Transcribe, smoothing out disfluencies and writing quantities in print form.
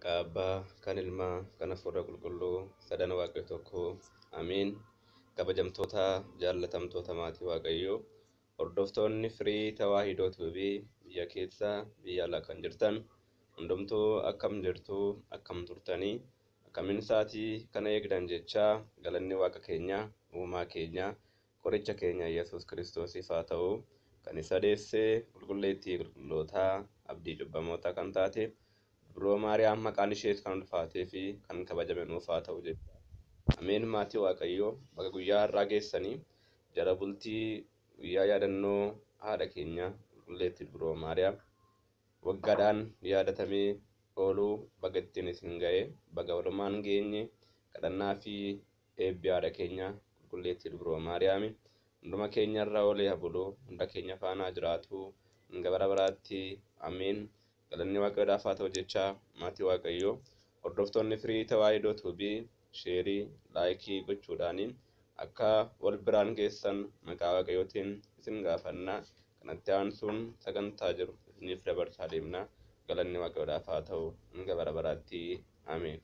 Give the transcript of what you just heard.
Maqaa Abbaa, kan Ilmaa, kan Hafuura Qulqulluu, sadan Waaqayyo tokko. Amiin. Kabajamtoota, jaallatamtoota maatii Waaqayyoo, hordoftoonni firii Tawaahidoo Tuubii biyya keessa, biyya alaa kan jirtan, hundumtuu akkam jirtu, akkam turtanii, akkamiin sa'aatii kana eegdan jechaa galanni Waaqa keenyaa, uumaa keenyaa, qoricha keenya Yesuus Kiristoosiif haa ta'u, kan isa deessee qulqulleettii qulqullootaa, abdii cubbamootaa kan taate, Dubroo Maariyaam maqaan ishees kan ulfaatee fi kan kabajame nuuf haa ta'u jecha. Ameen. Maatii Waaqayyoo, baga guyyaa har'aa geessanii jala bultii guyyaa yaadannoo haadha keenya qulqulleettii Dubroo Maariyaam waggaadhaan yaadatamee ooluu baga ittiin isin ga'e, baga walumaan geenye. Kadhannaa fi eebbi haadha keenya qulqulleettii Dubroo Maariyaami hunduma keenya irra oolee haa bulu, hunda keenya faanaa jiraatu hanga bara baraatti. Ameen. Galanni Waaqayyoodhaaf haa ta'u jecha maatii Waaqayyoo, hordoftoonni firii Tawaahidoo Tuubii share like gochuudhaani akka wal biraan geessan maqaa Waaqayyootiin isin gaafanna. Kanatti aansuun sagantaa jiru isiniif dabarsaa deemna. Galanni Waaqayyoodhaaf haa ta'u hanga bara baraatti. Ameen.